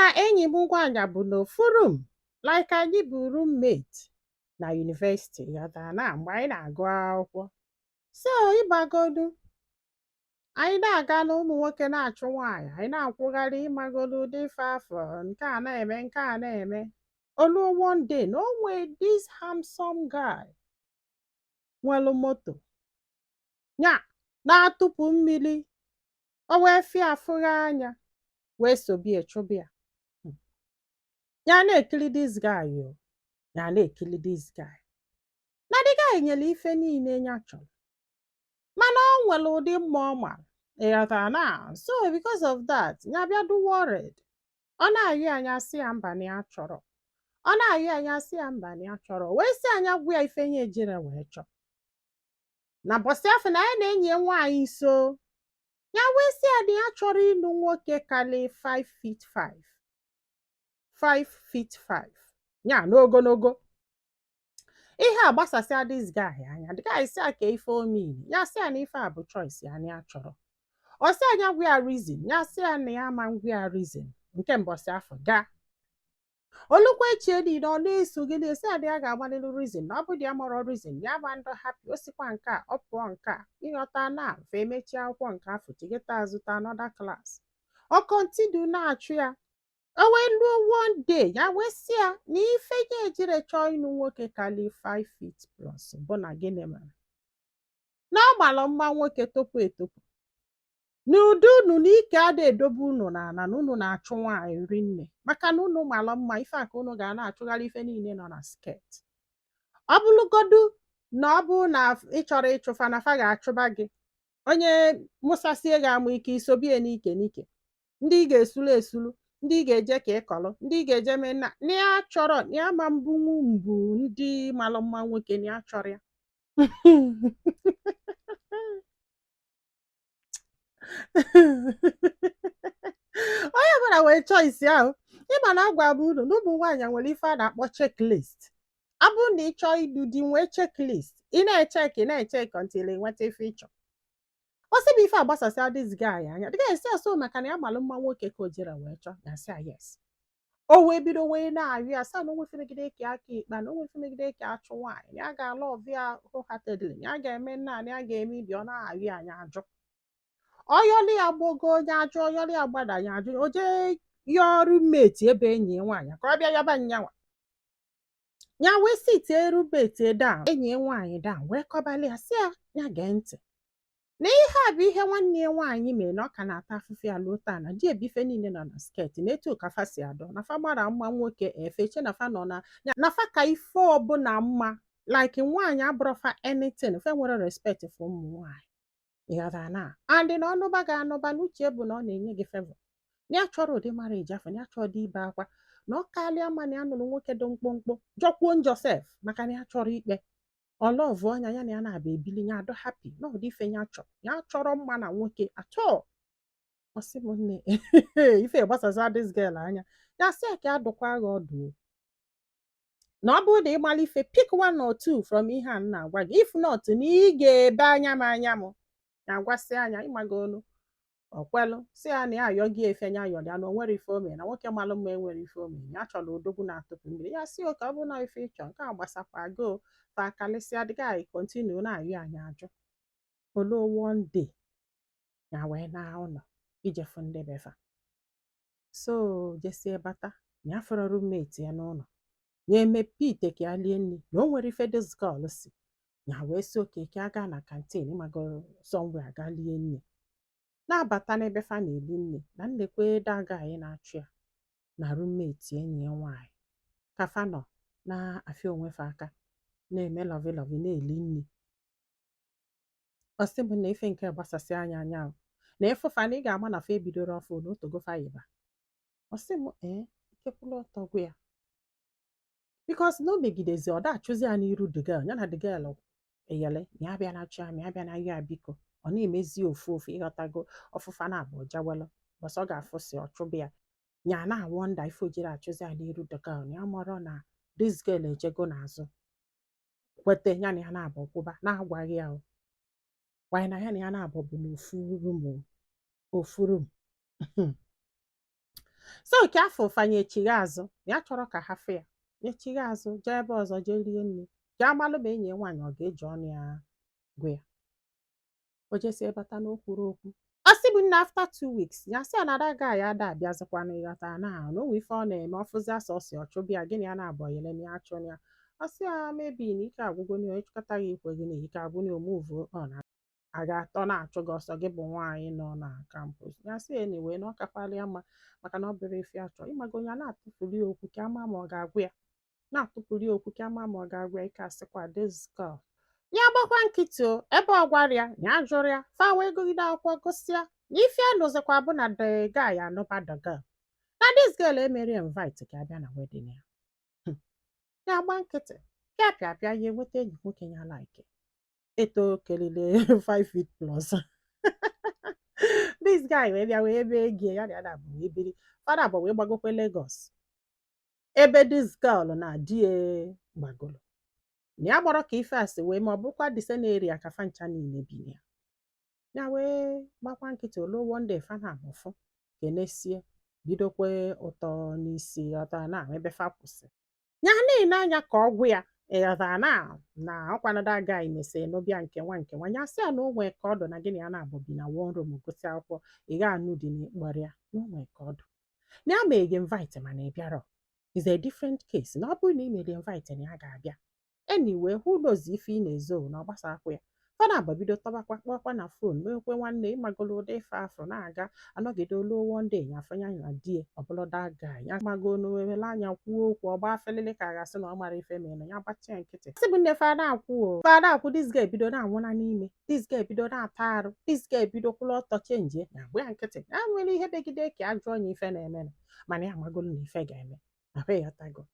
Na enyi m nwaanyị bụ n'ofu room, like anyị bụ roommate na university, ghọtara, na mgbe anyị na-agụ akwụkwọ. So ịgbagodu anyị na-aga na ụmụ nwoke na-achụ nwaanyị, anyị na-akwụgharị, ịmagolu ụdị ife afọ nke a na-eme, nke a na-eme. Oluo one day na o nwee this handsome guy nwelu moto nya na-atụpụ mmiri, o wee fịa afụghị anya wee sobie chụbịa ya. Na-ekili this guy o, ya na-ekili this guy, na the guy nyere ife niile ya chọrọ, mana o nwere ụdị mma ọ mara, ịghọtara na. So because of that, ya bịa do worried. Ọ na-ayị anya, sị ya mba, na ya chọrọ. Ọ na-ayị anya, sị ya mba, na ya chọrọ. Wee sị anya gwa ya ife ya ejire wee chọọ na bọsị afọ na ya na enyi ya nwaanyị. So ya wee sị ya na ya chọrọ ịlụ nwoke karị 5 feet 5, 5 feet 5 ya n'ogologo. Ihe a gbasasịa this guy anya. The guy sị ya ka ife o mean. Ya sị ya na ife a bụ choice ya, na ya chọrọ. Ọ sị anya gwa ya reason. Ya sị ya na ya ama ngwa ya reason nke mbọsị afọ gaa. Olukwa echie niile ọ na-esogide, sị ya na ya ga-agbalịlụ reason, na ọ bụ dị ya mọrọ reason ya gba ndụ happy. O sikwa nke a, ọ pụọ nke a, ịghọta, na fa emechie akwụkwọ nke afọ, chigeta azụta another class. Ọ continue na-achụ ya. O wee luo one day, ya wee sị ya na ife ya ejire chọọ ịnụ nwoke kali 5 feet plus bụ na gịnị mere na ọ gbara mma nwoke topu etopu n'ụdị unu, na ike ada edobe unu n'ala, na unu na-achụ nwaanyị rinne, maka na unu mara mma. Ife a ka unu ga na-achụgharị, ife niile nọ na skirt. Ọ bụrụgodu na ọ bụrụ na ị chọrọ ịchụfa, na fa ga-achụba gị. Onye mụsasie gị amụ ike, isobie n'ike n'ike, ndị ị ga-esulu esulu, ndị ị ga-eje ka ịkọlụ, ndị ị ga-eje mee na ya chọrọ na ya ma mbunwu mbụ ndị malụ mma nwoke, na ya chọrọ ya. Onye ọbụla nwere choice ahụ. Ịma na agwa m unu na ụmụ nwaanyị nwere ife a na-akpọ checklist. Ọ bụrụ na ị chọọ ịlụ di, nwee checklist, ị na-echeki, na-echeki until ị nweta ife ị chọrọ. Ọ sị bụ ife a gbasasịa this guy anya. The guy sị so maka na ya malụ mma nwoke ka o jere wee chọọ. Ya sị ya yes. O wee bido wee na-arịọ ya, sị na o nwefemegide eke aka ikpe, na o nwefemegide eke achụ nwaanyị, na ya ga-alụ ọvịa wholeheartedly, na ya ga-eme nna, na ya ga-eme ibi. Ọ na-arịọ, anya ajụ. Ọyọlị ya gbogo onye ajụ, ọyọlị ya gbada ya ajụ. O jee yọọ roommate ebe enyi ya nwaanyị ka ọ bịa yọba nyanwa. Ya wee sitie roommate down, enyi ya nwaanyị down, wee kọbalị ya, sị ya ya gee ntị na ihe a bụ ihe nwanne ya nwaanyị mere, na ọ ka na-ata afụfụ ya luo taa, na di ebife niile nọ na skirt, na etu ka fa si adọ na fa gbara mma nwoke efeche, na fa nọ na na fa ka ife ọbụla mma, like nwaanyị abụrọfa anything, fe nwere respect for ụmụ nwaanyị, ịghọtara, na and na ọnụba ga-anụba na uche bụ na ọ na-enye gị favor, na ya chọrọ ụdị marriage afọ, na ya chọrọ dị ibe akwa, na ọ kalịa mma na ya nụrụ nwoke dị mkpụmkpụ, jọkwuo njọ sef, maka na ya chọrọ ikpe ọlọvụ ọnya ya na ya na-abịa ebili, ya adọ happy na ụdị ife ya chọrọ. Ya chọrọ mma na nwoke atọ. Ọ sị m nne, ife gbasaza this girl anya. Ya sị ya ka adụkwa agha ọdụ o, na ọ bụrụ na ị mara ife, pick one or two from ihe a m na-agwa gị. If not, na ị ga-ebe anya m anya m ya agwasị anya ịmaga olu ọkwelụ. Si ya na ya ayọ gị efe, ya ayọrọ ya, na o nwere ife o mere, na nwoke malụ mma enwere ife o mere. Ya chọrọ odogwu na-atụpụ mmiri. Ya si oke ọ bụrụ na ife ịchọ nke a gbasakwa go fa kalịsịa. The guy continue na-ayọ, anya ajụ. Oluo one day, ya wee na ụlọ ijefu ndị befa. So jesie bata, na ya fọrọ roommate ya n'ụlọ. Ya emepe ite ka ya lie nri, na o nwere ife this girl si ya. Wee sị oke ka a gaa na canteen, ịmago, somewhere aga lie nri. Na-abata n'ebe fa na-eli nri, na nnekwe that guy na-achụ ya na roommate enyi ya nwaanyị ka fa nọ na-afịa onwe fa aka, na-eme lovey lovey, na-eli nri. Ọ sị m na ife nke gbasasị anya anya o, na ịfụfa na ị ga-ama na fa ebidoro ọfụ na otogo fa yiba. Ọ sị m ee, ikekwula ọtọ gwa ya, because na o megidezi, ọ da-achụzi ya n'iru the girl. Ya na the girl eyele ma ya bịa na achụ ya, ma ya bịa na ya biko. Ọ na-emezi ofu ofu, ịghọtago, ọfụfa na abụọ jawelu bọsọ ọ ga-afụsị ọchụbụ ya. Ya na wonder ife o jiri achụzi ya n'iru the girl, na ya marọ na this girl ejego n'azụ kwete ya na ya na-abụ kwụba na-agwaghị ya o. Wanyị na ya na-abụ bụ n'ofu room o, ofu room. So ke afọ fanye echigha azụ, ya chọrọ ka ha fụ ya, echigha azụ jee ebe ọzọ jee rie nri, jee amalụ ma enyi ya nwaanyị ọ ga-eji ọnụ ya gwa ya. O jesie bata na o kwuru okwu. Ọ sị bụ nne, after 2 weeks, ya sị ya na that guy ada abịazikwana. Ịghọta na o nwe ife ọ na-eme, ọ fụzi asọsị ọ chụbịa gịnị ya na-abọ yele na ya achụ ya. Ọ sị ya maybe na ike agwụgo na ịchụkọta ya ikwe gị na ike agwụ na omove on a ga-atọ na-achụ gị ọsọ, gị bụ nwaanyị nọ na campus. Ya sị anyway, na ọ kakwala ya mma maka na ọ bụrụ ife achọ ịmago ya na-atụpụrụ ya okwu ka ama ma ọ ga-agwụ ya, na-atụpụrụ ya okwu ka ama ma ọ ga-agwụ ya. Ike asịkwa this girl ya gbakwa nkịtị o ebe ọ gwara ya, ya jụrụ ya. Fa wee gụgide akwụkwọ, gụsịa na ife a nụzikwa bụ na the guy anụba the girl, na this girl emere invite ka abịa na wedding ya. Ya gba nkịtị pịa pịa pịa. Ya enweta enyi nwoke ya like eto kelile 5 feet plus. This guy wee bịa wee bee gie ya na ya na-abụ wee biri. Fada abụọ wee gbagokwe Lagos ebe this girl na di ya gbagoro na ya gbọrọ ka ife a si wee ma ọ bụkwa the same area ka fa ncha niile bi na ya. Ya wee gbakwa nkịtị oluo. One day fa na-abụfụ kenesie, bidokwe ụtọ n'isi ọta na ebe fa kwụsị ya na-ene anya ka ọgwụ ya. Ịghọtara na ọkwanụ that guy mesịrị n'ụbịa nke nwa nke nwa. Ya sị ya na o nwee ka ọdụ na gịnị ya na-abụ bi na one room gụsị akwụkwọ, ị ga anụ di na ịkpọrọ ya na o nwee ka ọdụ na ya mee gị invite mana ị bịarọ is a different case, na ọ bụrụ na ị mere invite na ya ga-abịa. Anyway, who knows ife ị na-ezo na ọ gbasakwa ya. Fada abụọ bido tọbakwa, kpọkwa na phone, mekwe nwanne ịmagolo ụdị ife afọ na-aga anọgide oluo. One day ya afọ ya na di ya ọbụla that guy ya mago n'owele anya kwuo okwu ọgba felele ka a ga-asị na ọ mara ife mere ya gbachie nkịtị. Sị bụ nne, fada akwụ o fada akwụ. This guy bido na-anwụna n'ime, this guy bido na-ata arụ, this guy bido kwụrụ ọtọ change ya gba ya nkịtị. Ya nwere ihe begide ka a jụọ ya ife na-eme, mana ya amagolo na ife ga-eme ahụ ya tago.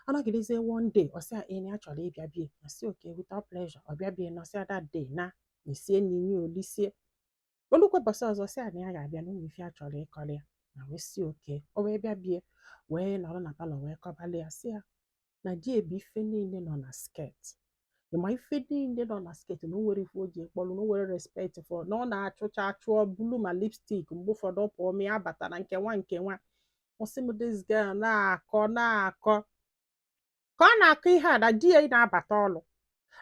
Ọnọgidezie, one day ọ sị ya ee, na ya chọrọ ịbịa bie. Ya sị okay, without pleasure. Ọ bịa bie nọsịa that day na esie nri olisie olukwe. Bọsị ọzọ sị ya na ya ga-abịa na ụmụ ife ya chọrọ ịkọrọ ya na wee sị okay. O wee bịa bie, wee nọrọ na parlour wee kọbalị ya, sị ya na di ebu ife niile nọ na skirt, ma ife niile nọ na skirt, na o nwere ife o ji ekpọrọ, na o nwere respect for, na ọ na-achụcha achụọ bulu ma lipstick. Mgbe ụfọdụ ọ pụọ ma ya bata na nke nwa nke nwa. Ọ sị m this girl na-akọ na-akọ ka ọ na-akọ ihe a na di ya na-abata ọlụ,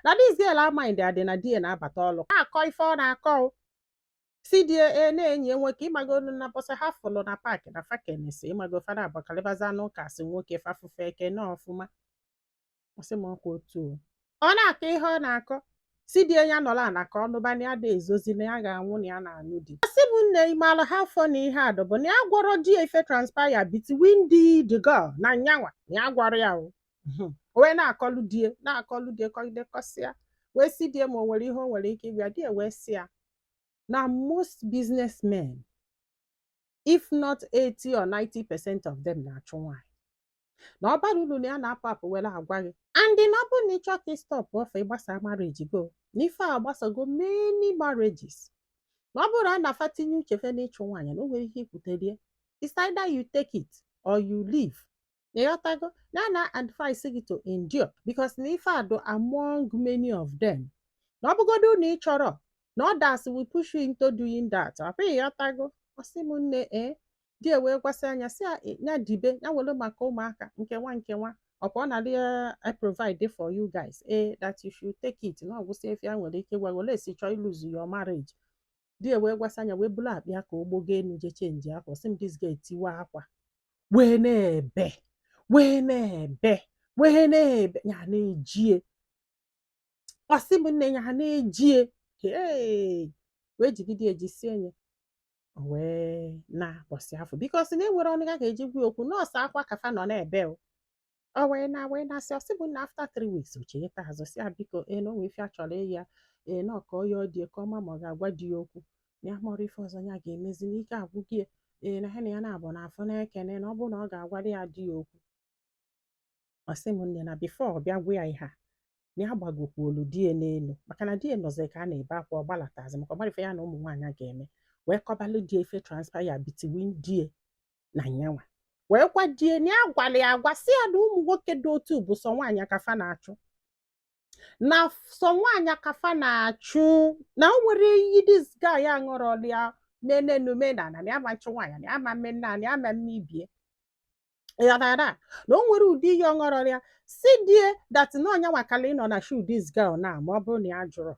na this girl amaghị adị na di ya na-abata ọlụ na-akọ ife ọ na-akọ o. Si di e na-enyi ya nwoke ịmago na bọsị ha fụlụ na park na fakenesi ịmago fada abakalibaza n'ụka si nwoke fafufe eke na ọfụma. Ọ sị m ọkwa otu o ọ na-akọ ihe ọ na-akọ, si di ya nọrọ ala ka ọ nụba na ya da ezozi na ya ga-anwụ na ya na-anụ di. Ọ sị bụ nne, ịmalụ ha afọ na ihe a bụ na ya gwọrọ di ya ife transpire between the girl na nyanwa, na ya gwọrọ ya o. O wee na-akọlụ die, na-akọlụ die, kọgide kọsịa, wee si die ma o nwere ihe o nwere ike ịgwa die. Wee sị ya na most businessmen, if not 80 or 90% of them, na-achụ nwaanyị, na ọ bara uru na ya na-apụ apụ were agwa gị and na ọ bụrụ na ị chọọ ka ị stop ọfa ịgbasa marriage go na ife a gbasago many marriages, na ọ bụrụ na a na-afa tinye uche fe n'ịchụ nwaanyị, na o nwere ihe ikwuterie. It's either you take it or you leave. Ịghọtago na na advice gị to endure because na ife a do among many of them, na ọ bụgodu na ị chọrọ na others will push you into doing that. Ọ bụghị ịghọtago? Ọ sị m nne, ee, di e wee gwasị anya sị ya ya dibe ya were maka ụmụaka nke nwa nke nwa ọkwa ọ na-adị I provide for you guys, eh, that you should take it na ọgwụsị efe ya nwere ike gwa ole si chọọ ịlose your marriage. Di e wee gwasị anya wee bulu akpa ya ka o gbogo enu je change akwa. Sị m this girl tiwa akwa wee na-ebe, wee na-ebe, wee na-ebe, ya na-ejie. Ọ sị m nne, ya na-ejie. Hey! Wee jigide ejisie ya, o wee na bọsị afọ because na enwere ọnụ ya ga-eji gwa ya okwu nọọsụ akwa kafa nọ na-ebe o. O wee na wee na-asị. Ọsị bụ na after 3 weeks o chegheta azụ, sị ya biko, ee, na o nwee ife a chọrọ ịya, ee, na ọka ọya ọ dị ka ọma ma ọ ga-agwa di ya okwu, na ya mọrọ ife ọzọ ya ga-emezi n'ike agwụgị ya. Ee, na ha na ya na-abụ na afọ na-ekene na ọ bụrụ na ọ ga-agwara ya di ya okwu. Ọ sị m nne, na before ọ bịa gwa ya ihe a, na ya gbagokwuolu di ya n'elu maka na di ya nọzi ka a na-ebe akwa. Ọ gbalatazi maka ọ mara ife ya na ụmụ nwaanyị ga-eme, wee kọbalụ di ya ife transpire between di ya na nyanwa, wee gwa di ya na ya gwara ya agwa, sị ya na ụmụ nwoke dị otu bụ sọ nwaanyị kafa na-achụ, na sọ nwaanyị kafa na-achụ, na o nwere iyi this guy aṅụrọla ya menenu menana, na ya ma nchụ nwaanyị, na ya ma mme nna, na ya ma mme ibie. Ịghọtara na o nwere ụdị ihe ọ ṅụrọ ya si die that na ọnya nwakala ịnọ na shoe this girl na, ma ọ bụrụ na ya jụrụ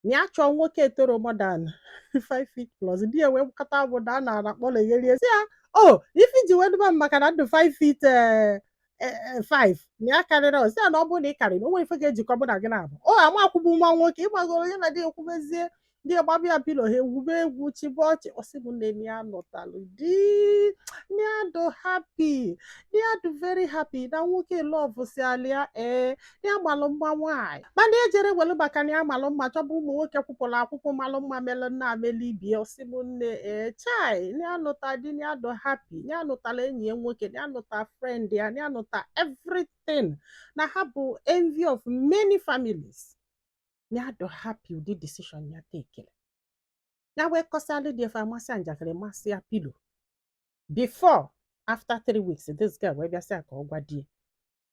na ya chọọ nwoke toro more than 5 feet plus. Di ya wee kata obodo a na-ara kpọlegherie, si ya o ife iji wee duba m maka na ndụ 5 feet 5 na ya karịrị. Ọ sị ya na ọ bụrụ na ị karịrị, o nwere ife ga-ejikọ mụ na gị na-abụ o ama akwụgbu nwa nwoke ịgbagoro ya na di ya ekwubezie, di ya gbaba ya pillow, ha ewube egwu chibe ọchị. Ọsị m nne ya nụtalụ di ya dụ happy, ya dụ very happy na nwoke love si alịa. Ee, ya malụ mma nwaanyị, mana ejere welu maka na ya malụ mma chọba ụmụ nwoke kwụpụrụ akwụkwọ malụ mma melụ nna amelu ibie. Ọsị m nne, ee, chai, ya nụta di ya dụ happy, ya nụtala enyi ya nwoke, ya nụta friend ya, ya nụta everything, na ha bụ envy of many families. Ya dụ happy ụdị decision ya tekere. Ya wee kọsalụ dị efe amasị ya njakịrị, masị ya pillow. Before, after 3 weeks, this girl wee bịasị ya ka ọ gwa di ya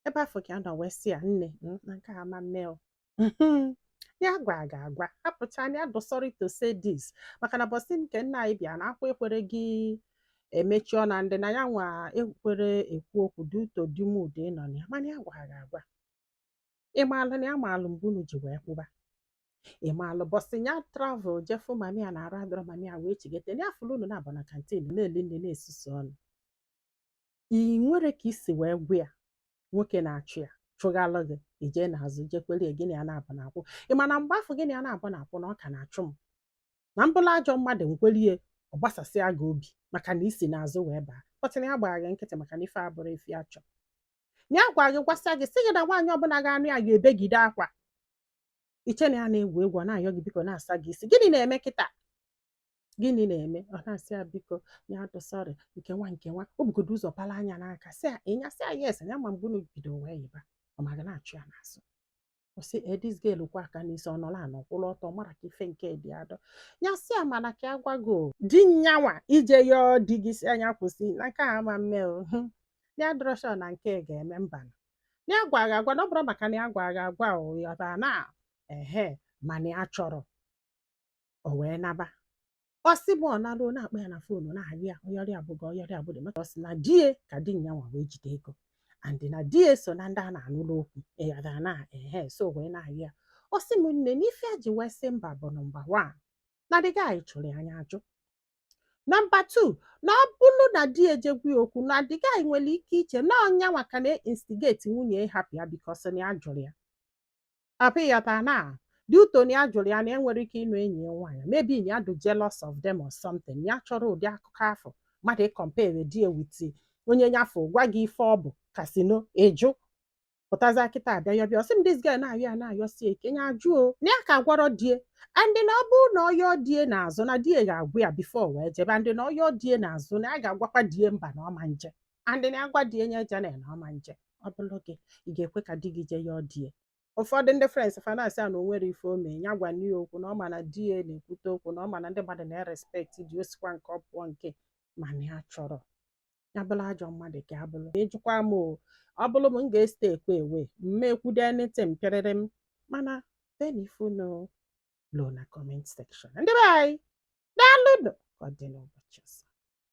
ebe afọ ka ya nọ, wee sị ya, nne, na nke a ama mme o. Ya gwa ga-agwa hapụcha ya dụ sorry to say this, maka na bọsị nke nna anyị bịa na akwa ekwere gị emechi ọ na ndị na ya nwa ekwere ekwu okwu due to di mood ịnọ na ya. Mana ya gwa ga-agwa, ị maalụ na ya maalụ mgbe unu ji wee kwụba, ị maalụ bọsị ya travel jefu mami ya na arụ adọrọ mami ya wee chigete na ya fụrụ unu na-abụ na canteen na-eli nne na-esusu ọnụ. Ị nwere ka isi wee gwa ya nwoke na-achụ ya chụghalụ gị ijee n'azụ jekwere gị na ya na-abụ na-akwụ. Ị ma na mgbe afọ gị na ya na-abụ na-akwụ na ọ ka na-achụ m na mbụlụ ajọ mmadụ nkwelie ọ gbasasịa gị obi maka na isi n'azụ wee baa pọtịna. Ya gbara gị nkịtị maka na ife abụrụ ife ya chọ na ya gwa gị, gwasịa gị, sị gị na nwaanyị ọbụla ga-anụ ya ga-ebegide akwa iche na ya na-egwu egwu. Ọ na-ayọ gị biko, na-asa gị isi, gịnị na-eme kịta? Gịnị na-eme? Ọ na-asị ya biko, ya dụ sorry, nke nwa nke nwa o bugodo ụzọ pala anya n'aka, sị ya ịnya, sị ya yes, ya ma mgbe unu bido wee yiba ọ ma ga na-achụ ya n'azụ. Ọ sị e this girl kwa aka n'isi, ọ nọrọ anọ kwụrụ ọtọ mara ka ife nke dị adọ. Ya sị ya mana ka ya gwago di nyanwa ije yọọ di gị, si anya kwụsị na nke a ama mme o. Ya dọrọ sure na nke ga-eme mba ya gwa gị agwa na ọ bụrụ maka na ya gwa gị agwa o yọtara na ehe, mana ya chọrọ o wee naba. Ọ sị bụ ọ naruo na-akpọ ya na phone, na-arịọ ya ọyọrị abụghị ọyọrị abụghị, maka ọ sị na die ka di nyanwa wee jide ego and na di ya so na ndị a na-anụrụ okwu ịghọtara na ehe, so wee na-arịọ ya. Ọ sị m nne, n'ife a ji wee sị mba bụ number one, na the guy chụrụ ya anya ajụ. Number two, na ọ bụrụ na di ejegwu ya okwu, na the guy nwere ike iche na ọnyanwa ka na-instigate nwunye ịhapụ ya because na ya jụrụ ya apịghọta na due to na ya jụrụ ya na enwere ike ịnụ enyi ya nwaanyị, maybe na ya dị jealous of them or something. Ya chọrọ ụdị akụkọ afọ mmadụ ịcompare di ya with onye nyafọ gwa gị ife ọ bụ kasino ịjụ pụtaza kịta abịa ya bịa. Ọsị m this girl na-ayọ ya na-ayọsi ike ya ajụ o na ya ka gwọrọ die and na ọ bụrụ na ọyọ die n'azụ na die ga-agwụ ya before wee jebe, and na ọyọ die n'azụ na ya ga-agwakwa die mba na ọma nje, and na agwa die nye jene na ọma nje. Ọ bụrụ gị, ị ga-ekwe ka di gị jee yọọ die? Ụfọdụ ndị friends fanasị a na o nwere ife o mee ya gwa nne ya okwu, na ọ ma na di ya na-ekwute okwu, na ọ ma na ndị mmadụ na-erespect di osikwa nke ọ pụọ nke, mana ya chọrọ ya bụrụ ajọ mmadụ ka ya bụrụ. Ịjụkwa m o, ọ bụrụ m, m ga-este ekwe ewe mma ekwudo anything pịrịrị m, mana then ife unu lo na comment section. Ndị be anyị, daalụnụ, ka ọ dị n'ụbọchị ọzọ.